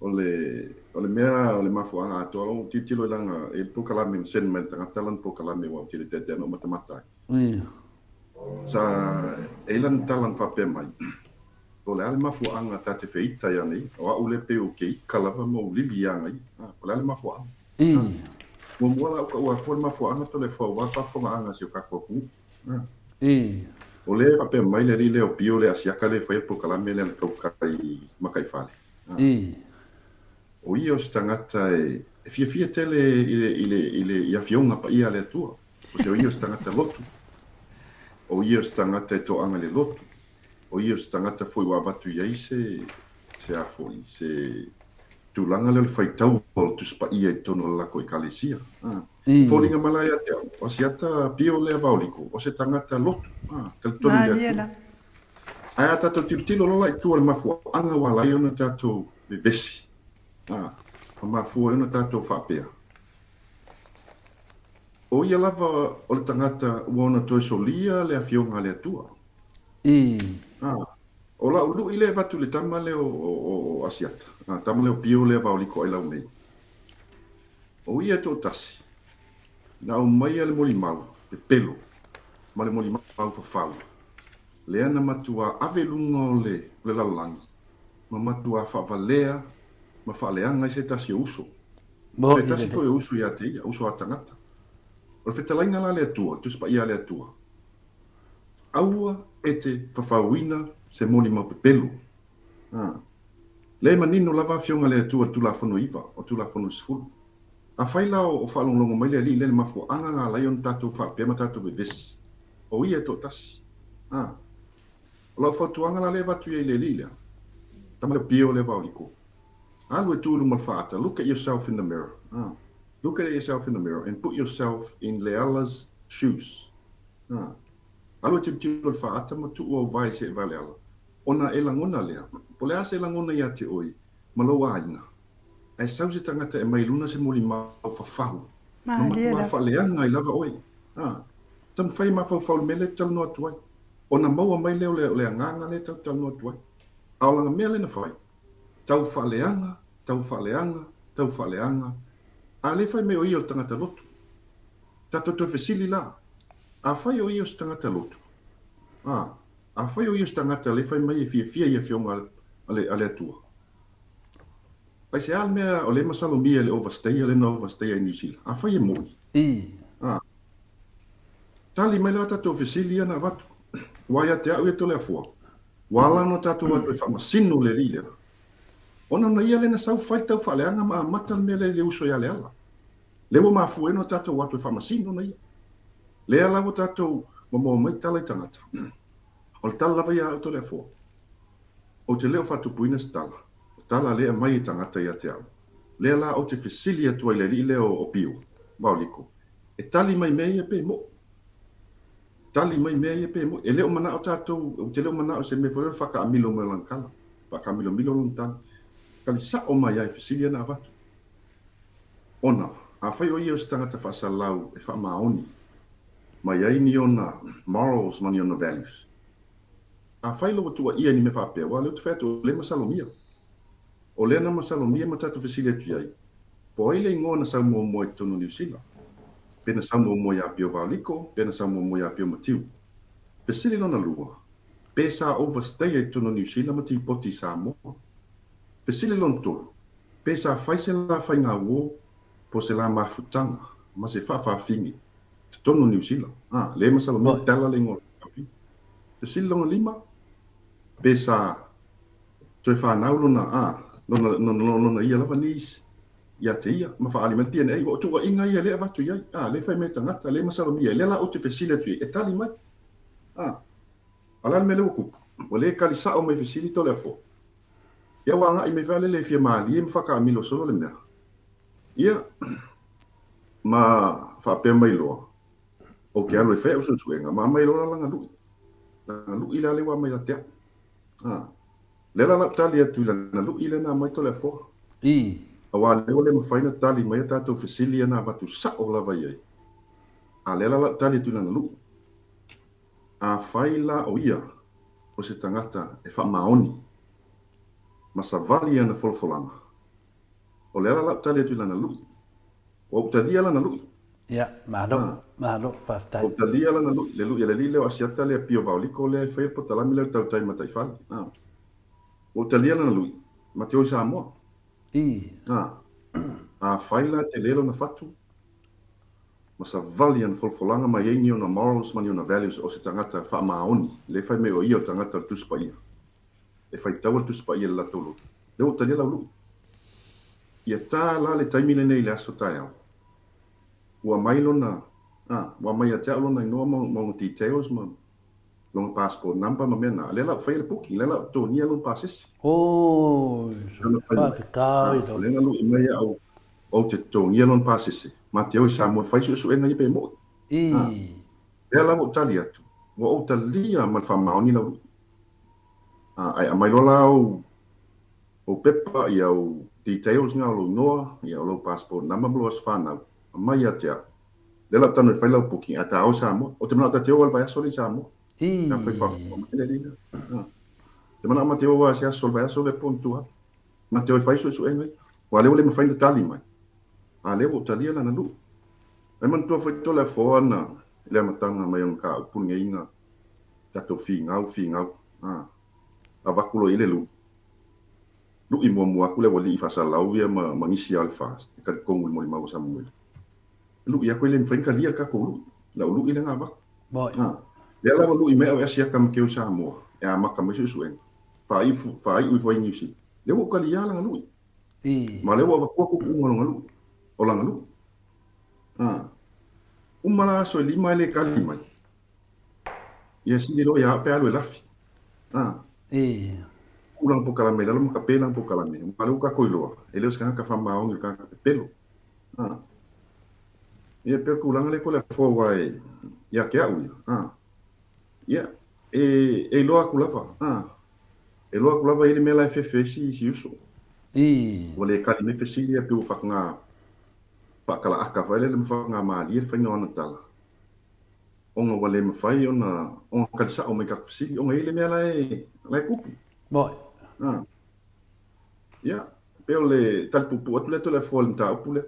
O le mea o le mafuaaga atoa lou tilotilo i lana e i ai le polokalame na send mai e le tagata lana polokalame aua ou te le taitai na ou matamata ai. Sa e i ai lana tala na faapea mai, Po o le a le mafuaaga ta te feita ia nei, o au lea pei ou te ika lava ma ou lili ia nei. Po o le a le mafuaaga? Muamua la ou taua atu o le mafuaaga Toleafoa aua le faafofogaaga a si o tatou atunuu. O lea e faapea mai le alii lea o Pio lea Asiata lea e faia le polokalame lea na tautai i Mataifale. O ia o se tagata e fiafia tele i Afioga Paia a le Atua. O se o ia o se tagata lotu. O ia o se tagata e toaga i le lotu. O ia o se tagata foi ua avatu i ai se, se a foi, se tulaga lea o le faitau o le Tusi Paia i totonu o le latou Ekalesia. E foliga mai la ia te au, o Asiata Pio lea Vaoliko, o se tagata lotu, talitonu i le Atua. Ae a tatou tilotilo loa la i tua i le mafuaaga ua ala ai ona tatou vevesi, ma mafua ai ona tatou faapea, O ia lava o le tagata ua ona toe solia le Afioga a le Atua. O lau lui lea e avatu i le tama lea o Asiata, tama lea o Pio lea Vaoliko Ailau nei, o ia e toatasi, na aumaia le molimau pepelo ma le molimau fafau, lea na matuā ave i luga o le lalolagi, ma matuā faavalea ma faaleaga ai se tasi o uso. Se tasi foi o uso ia te ia, uso a tagata. O le fetalaiga la a le Atua, Tusi Paia a le Atua, Aua e te fafauina se molimau pepelo. Lea e manino lava Afioga a le Atua i le Tulafono 9, o Tulafono 10. Afai la o faalogologo mai le Alii lea i le mafuaaga na ala ai ona tatou faapea ma tatou vevesi, o Ia e toatasi. O lau fautuaga la lea e avatu i ai i le Alii lea, tama lea pio lea Vaoliko, alu e tu i luma o le faata, look at yourself in the mirror, look at yourself in the mirror and put yourself in Leala's shoes. Alu e tilotilo i le faata ma tuu au vae se vae Leala, ona e lagona lea, po o le a se lagona ia te oe ma lou aiga, ae sau se tagata e mai luna se molimau fafahu ma matua faaleaga ai lava oe. Taumafai e mafaufau i le mea lea e te talanoa atu ai, ona maua mai lea o le agaga lea e tau talanoa atu ai. A o lana mea lea na fai, tau faaleaga, tau faaleaga, tau faaleaga, a lea fai mai o ia o le tagata lotu. Tatou toe fesili la, afai o ia o se tagata lotu, a, afai o ia o se tagata lea fai mai e fiafia i Afioga a le, a le Atua, aisea le mea o lea e masalomia i le overstayer lea na overstayer i Niu Sila? Afai e moni, a, tali mai la tatou fesili ia na avatu. Aua ia te au ia Toleafoa, ua ala ona tatou atu e faamasino le alii lea, ona na ia lea na sau fai le taufaaleaga ma amata le mea lea i le uso ia Leala. Lea ua mafua ai ona tatou o atu e faamasino na ia. Lea la ua tatou mamoa mai tala i tagata. O le tala lava ia a au Toleafoa, ou te le o faatupuina se tala, o tala lea e aumai e tagata ia te au. Lea la ou te fesili atu ai i le alii lea o Pio, Vaoliko, e tali mai mea ia pe moʻi. Tali mai mea ia pe moʻi. E le o manao tatou, ou te le o manao i se mea foi lea o le faataamilo mai o lana tala, faataamilomilo lona tala. Tali sao mai lava i fesili ia na avatu. Ona, afai o ia o se tagata faasalalau e faamaoni mai ai ni ona morals ma ni ona values, afai la ua tuuaia i ni mea faapea, aua o lea ou te fai atu, o lea e masalomia. O lea na masalomia ma tatou fesili atu i ai, po o ai le igoa na sau muamua i totonu o Niu Sila? Pe na sau muamua ia Pio Vaoliko, pe na sau muamua ia Pio Matiu? Fesili lona lua, pe sa overstayer i totonu o Niu Sila ma tipoti i Samoa? Fesili lona tolu, Pe sa fai se la faiga uo po se la mafutaga ma se faafafine totonu o Niu Sila, a, le masalomia tala le igoa o le faafafine. Fesili lona lima, pe sa toe fanau lona, a, lona, lona, lona ia lava niece ia te ia ma faaali mai le DNA. Ua o tuuaiga ia lea e avatu i ai, a, lea e fai mai e tagata, lea e masalomia ai, lea la ou te fesili atu i ai, e tali mai. A, a o le a le mea lea ua tupu? Ua le tali sao mai fesili Toleafoa. Ia ua agai mai foi lele e fia malie ma faataamilo solo le mea. Ia, ma faapea mai loa, ou te alu e fai au suesuega, ma aumai loa la lana lui. Lana lui la lea ua aumai ia te au. A, lea la lau tali atu i lana lui lea na aumai Toleafoa. Aua lea ua le mafai ona tali mai a tatou fesili ia na avatu sao lava i ai. A lea la lau tali atu i lana lui. Afai la o ia o se tagata e faamaoni ma savali i ana folafolaga, O le ala lau tali atu i lana lu'i. Ua ou talia lana lu'i. Ia, malo, malo, faafetai. Ua ou talia lana lu'i, le lu'i a le alii lea o Asiata lea Pio Vaoliko lea e faia le potalami lea o le tautai mataifale. Ua ou talia lana lu'i, ma te o i Samoa. Afai la tele lona fatu, ma savali ana folafolaga ma i ai ni ona morals ma ni ona values o se tagata faamaoni, lea e fai mai o ia o le tagata o le Tusi Paia, e faitaua le Tusi Paia i le latou loto. Lea ua talia lau lu'i. Ia ta la le taimi lenei i le aso taeao, ua aumai lona, ua aumai ia te au lona igoa ma ona details ma lona passport number ma mea na, lea la ua faia le booking, lea la ua totogia lona pasese. Oi, faafetai lava. O lea na lui mai au ou te totogia lona pasese, ma te o i Samoa e fai suesuega ia pe mo'i. Lea la ua ou tali atu, ua ou talia ma le faamaoni lau lui. Ae aumai loa la ou pepa, ia ou details na o lou igoa, ia o lou passport number ma lou aso fanau, aumai ia te au. Lea la ou talanoa e fai lau booking, ae ta o i Samoa. Ou te manao ta te o lava i le vaiaso lea i Samoa. Ka fai faafofoga mai le alii lea. Te manao ma te o lava i se aso o le vaiaso lea po o ona tua atu. Ma te o e fai suesuega ia. Aua o lea ua le mafai ona tali mai. A o lea ua ou talia lana lu'i. Ae manatua foi Toleafoa na i le amataga mai o le mataupu lenei na tatou finau, finau, avatu loa i ai le lu'i. Lu'i muamua atu le aualii faasalalau ia ma nisi lava o le FAST e talitonu i le molimau a Samuele. Lu'i atu e le mafai ona talia le tatou lu'i, lau lu'i lea na avatu. Lea la ua lu'i mai au e asiata ma te o i Samoa e amata mai suesuega, faaiu ifo ai i Niu Sila. Lea ua ou talia lana lu'i. Ma lea ua avatua tuutuuga o lona lu'i, o lana lu'i. Uma la aso e 5 e le tali mai. Ia sili loa ia au pe alu e lafi. Tuu lana polokalame i lalo ma tape lana polokalame. Aua o lea ua tatou iloa, e le o se tagata faamaoni o le tagata pepelo. Ia pei o le tulaga lea Toleafoa aua e ia te au ia. Ia, e iloa atu lava. E iloa atu lava e i ai le mea la e fefe ai si uso. Ua le tali mai fesili ia pei ua faataga faatalaaka foi lele ma faatagamalie le faiga o ana tala, ona ua le mafai ona tali sao mai i tatou fesili, ona e i ai le mea la e tupu. Ia, pei o le tali puupuu atu lea Toleafoa i le mataupu lea.